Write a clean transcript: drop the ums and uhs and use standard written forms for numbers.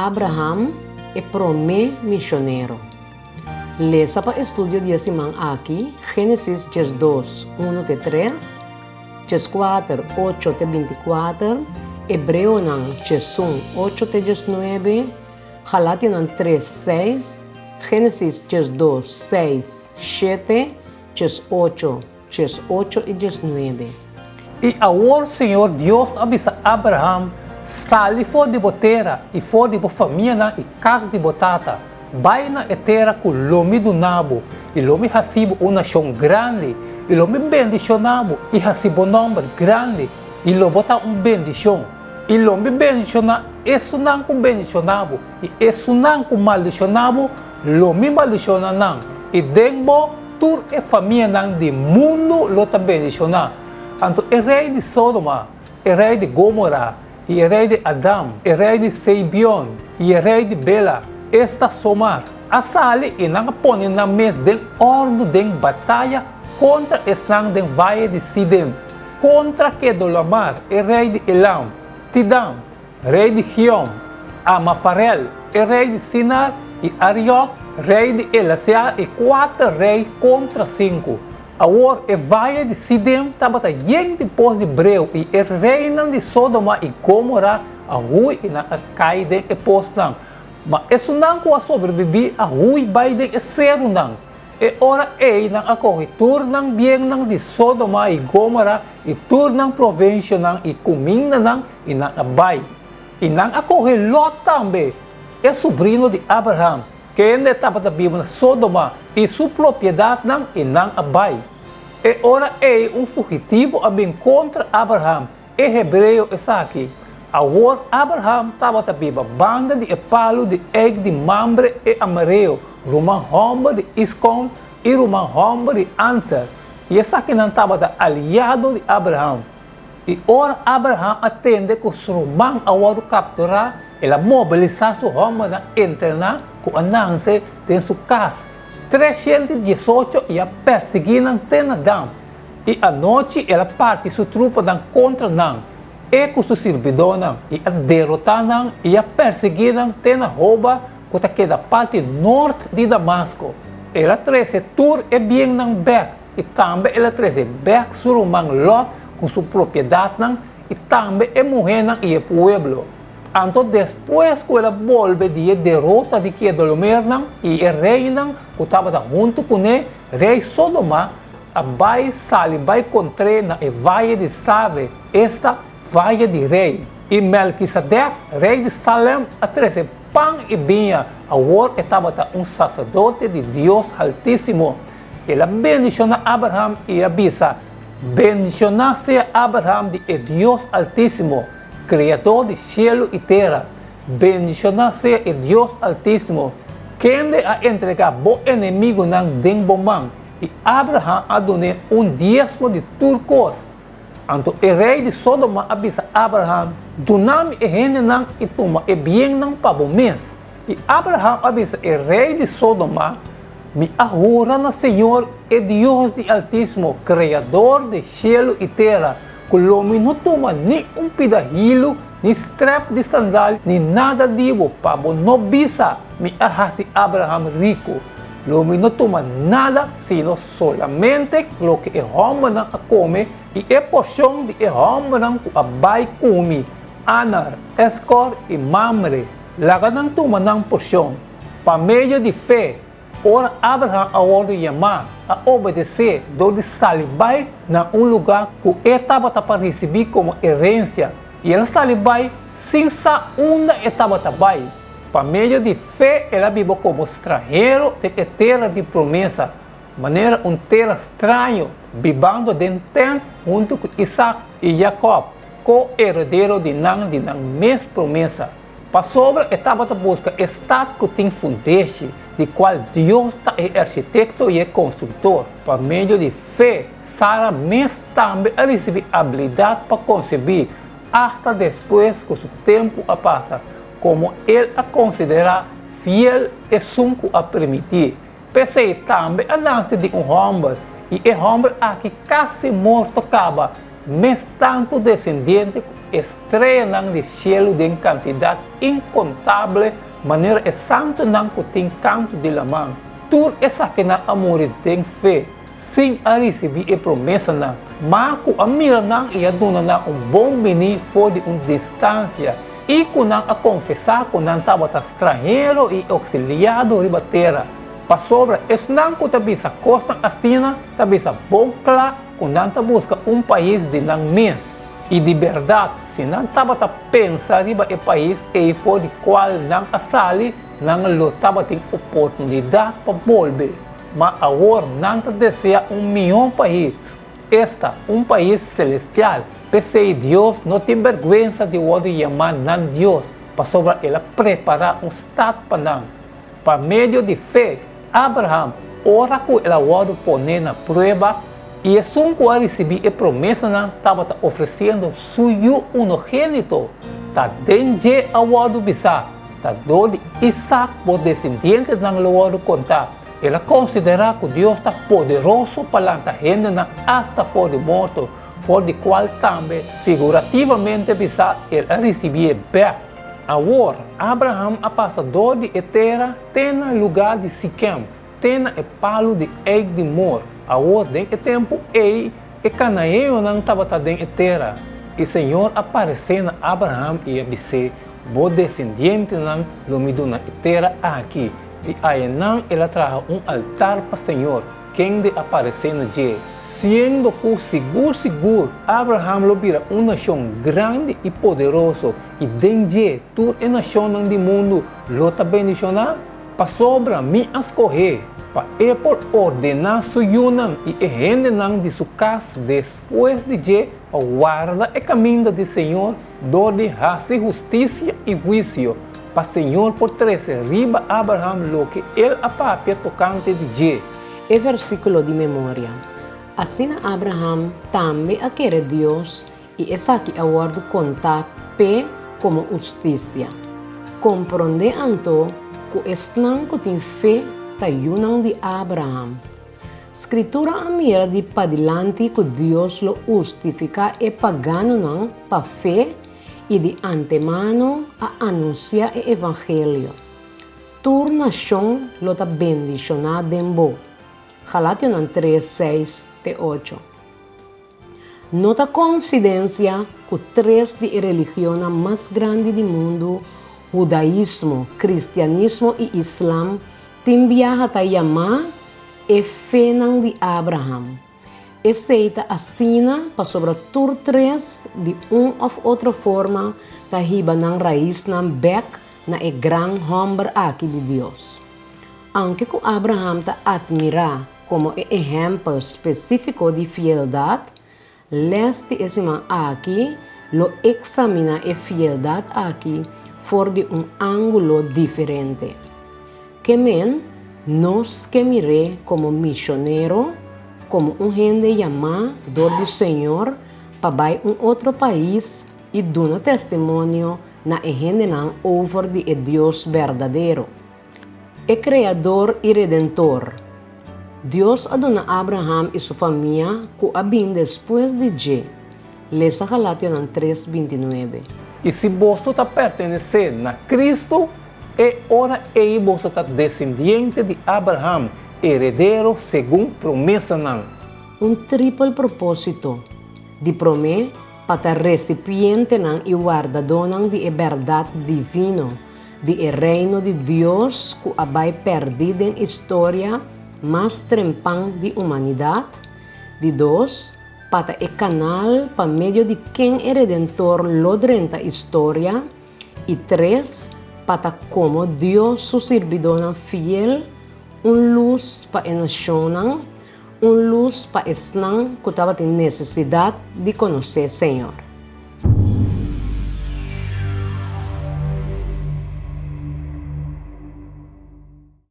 Abraham, e promé misionero. Lesa pa estudio di e siman aki, Génesis 12, 1 te 3, 14, 8 te 24, Hebreonan 11, 8 te 19, Galationan 3, 6, Génesis 12, 6, 7, 18, 18 i 19. I awor Señor Dios a bisa Abraham, Sali for di bo tera i for di bo famianan i kas di bo tata, bai na e tera ku lo mi duna bo, i lo mi hasi bo un nashon grandi, i lo mi bendishoná bo i hasi bo nòmber grandi, i lo bo ta un bendishon. I lo mi bendishoná esunnan ku bendishoná bo, i esunnan ku maldishoná bo, lo mi maldishoná nan, i den bo tur e famianan di mundu lo ta bendishoná. Anto e rei di Sodoma, e rei di Gomora, i e rei di Adam, e rei di Seibion, i e rei di Bela, esta Somar, a sali i nan a pone nan mes den òrdu den bataya kontra esnan den vaye di Sidim, kontra Kedorlaomar, e rei di Elam, Tidam, rei di Gion, Amafarel, e rei di Sinar, i Ariok, rei di Elasiar, i kuater rei kontra sinku. Awor e vaye di Sidim tabata yen di pos di breu, i e reinan di Sodoma i Gomora a hui i nan a kai den e posnan. Ma esunnan ku a sobrebibí a hui bai den e serunan. E ora ei nan a kohe tur nan biennan di Sodoma i Gomora i tur nan provensionan i kumindanan i nan a bai. I nan a kohe Lòt tambe, e subrino di Abraham, kende tabata biba na Sodoma, i su propiedatnan, i nan a bai. E ora ei un fugitivo a bin kontra Abraham, e hebreo esaki. Awor Abraham tabata biba banda di e palu di eik di Mambre e amareo, ruman hòmber di Iskon i ruman hòmber di Anser, i esakinan tabata aliado di Abraham. I ora Abraham a tende ku su ruman a wòrdu kapturá, el a mobilisá su hòmbernan entrená ku a nanse den su kas, 318 i a persiguí nan te na Dan. I anochi el a parti su trupanan kontra nan, e ku su sirbidónan, i a derotá nan i a persiguí nan te na Hoba, ku ta keda parti nort di Damasko. El a trese tur e biennan bèk, i tambe el a trese bèk su ruman Lòt ku su propiedatnan, i tambe e muhénan i e pueblo. Anto despues ku el a bolbe di e derota di Kedorlaomernan i e reinan ku tabata huntu kuné, rei Sodoma a bai sali bai kontr'é na e vaye di Save, esta, Vaye di Rei. I Melkisedek, rei di Salem, a trese pan i biña, awor e tabata un saserdote di Dios Haltísimo. El a bendishoná Abraham i a bisa, Bendishoná sea Abraham di e Dios Altísimo, Kreador di shelu i tera. Bendishoná sea e Dios Altísimo, kende a entregá bo enemigunan den bo man. I Abraham a dun'é un diesmo di tur kos. Anto e rei di Sodoma a bisa Abraham, Duna mi e hendenan i tuma e biennan pa bo mes. I Abraham a bisa e rei di Sodoma, Mi a hura na Señor, e Dios di Altísimo, Kreador di shelu i tera, ku lo mi no tuma ni un pida hilu, ni strèp di sandal, ni nada di bo, pa bo no bisa, Mi a hasi Abraham riku. Lo mi no tuma nada sino solamente loke e hòmbernan a kome i e porshon di e hòmbernan ku a bai ku mi, Anar, Eskor i Mamre. Laga nan tuma nan porshon. Pa medio di fe, ora Abraham a wòrdu yamá, a obedesé dor di sali bai na un lugá ku e tabata pa risibí komo herensia, i el a sali bai sin sa unda e tabata bai. Pa medio di fe el a biba komo stranhero den e tera di promesa, manera un tera straño, bibando den tènt huntu ku Isak i Jakòb, ko-heredero di nan di nan mes promesa. Pasobra e tabata buska e stat ku tin fundeshi, di kual Dios ta e arkitekto i e konstruktor. Pa medio di fe, Sara mes tambe a risibí abilidat pa konsebí, asta despues ku su tempu a pasa, komo el a konsiderá fiel esun ku a permití. P'esei tambe a nase di un hòmber, i e hòmber aki kasi morto kaba, mes tantu desendiente ku e streanan di shelu den kantidat inkontable manera e santunan ku tin kantu di laman. Tur esakinan a muri den fe, sin a risibí e promesanan, ma ku a mira nan i a duna nan un bon biní for di un distansia, i ku nan a konfesá ku nan tabata stranhero i oksiliado riba tera. Pasobra esnan ku ta bisa kosnan asina ta bisa bon kla ku nan ta buska un pais di nan mes. I di bèrdat, si nan tabata pensa riba e pais ei for di kual nan a sali, nan lo tabatin oportunidat pa bolbe. Ma awor nan ta deseá un mihó pais, esta, un pais selestial. P'esei Dios no tin bèrgwensa di wòrdu yamá nan Dios, pasobra el a prepará un stat pa nan. Pa medio di fe, Abraham, ora ku el a wòrdu poné na prueba, i esun ku a risibí e promesanan tabata ofresiendo su yu unogénito, ta den dje a wòrdu bisá, Ta dor di Isak bo desendientenan lo wòrdu kontá. El a konsiderá ku Dios ta poderoso pa lanta hendenan asta for di morto, for di kual tambe, figurativamente bisá, el a risibié bèk. Awor, Abraham a pasa dor di e tera te na lugá di Sikem, te na e palu di eik di Mor. Awor, den e tempu ei, e kanaeonan tabata den e tera. I señor a paresé na Abraham i a bis'é, Bo desendientenan lo mi duna e tera aki. I ayanan el a traha un altar pa señor, kende a paresé na dje. Siendo ku sigur sigur Abraham lo bira un nashon grandi i poderoso, i den dje tur e nashonnan di mundu lo ta bendishoná, pasobra mi a skohé pa e por ordená su yunan i e hendenan di su kas despues di dje pa warda e kaminda di señor dor di hasi hustisia i huisio, pa señor por trese riba Abraham loke el a papia tokante di dje. E versíkulo di memoria, Asina Abraham tambe a kere Dios i esaki a wòrdu kontá p'e komo hustisia. Komprondé anto ku esnan ku tin fe ta yunan di Abraham. Skritura a mira di padilanti ku Dios lo hustifiká e paganonan pa fe i di antemano a anunsiá e evangelio. Tur nashon lo ta bendishoná den bo. Galationan tres, seis te ocho. No ta koinsidensia ku tres di e religionnan mas grandi di mundu, hudaismo, kristianismo i islam, tin biaha ta yamá e fenan di Abraham. Esei ta asina pasobra tur tres, di un òf otro forma, ta hiba nan raisnan bèk na e gran hòmber aki di Dios. Aunke ku Abraham ta atmirá Komo e ehèmpel spesífiko di fieldat, lès di e siman aki lo eksaminá e fieldat aki for di un ángulo diferente. Ke men, nos ke mir'é komo mishonero, komo un hende yamá dor di Señor pa bai un otro pais i duna testimonio na e hendenan over di e Dios berdadero. E Kreador i Redentor. Dios a duna Abraham i su famia ku a bin despues di dje. Lesa Galationan tres, bintinuebe. I si boso ta pertenesé na Kristu, e ora ei boso ta desendiente di Abraham, heredero segun promesanan. Un tripel propósito, di promé, pa ta resipientenan i wardadónan di e bèrdat divino, di e Reino di Dios ku a bai pèrdí den historia mas trempan di humanidat, di dos, pa ta e kanal pa medio di ken e Redentor lo drenta historia, i tres, pa ta komo Dios su sirbidónan fiel un lus pa e nashonnan, un lus pa esnan ku tabatin nesesidat di konosé Señor.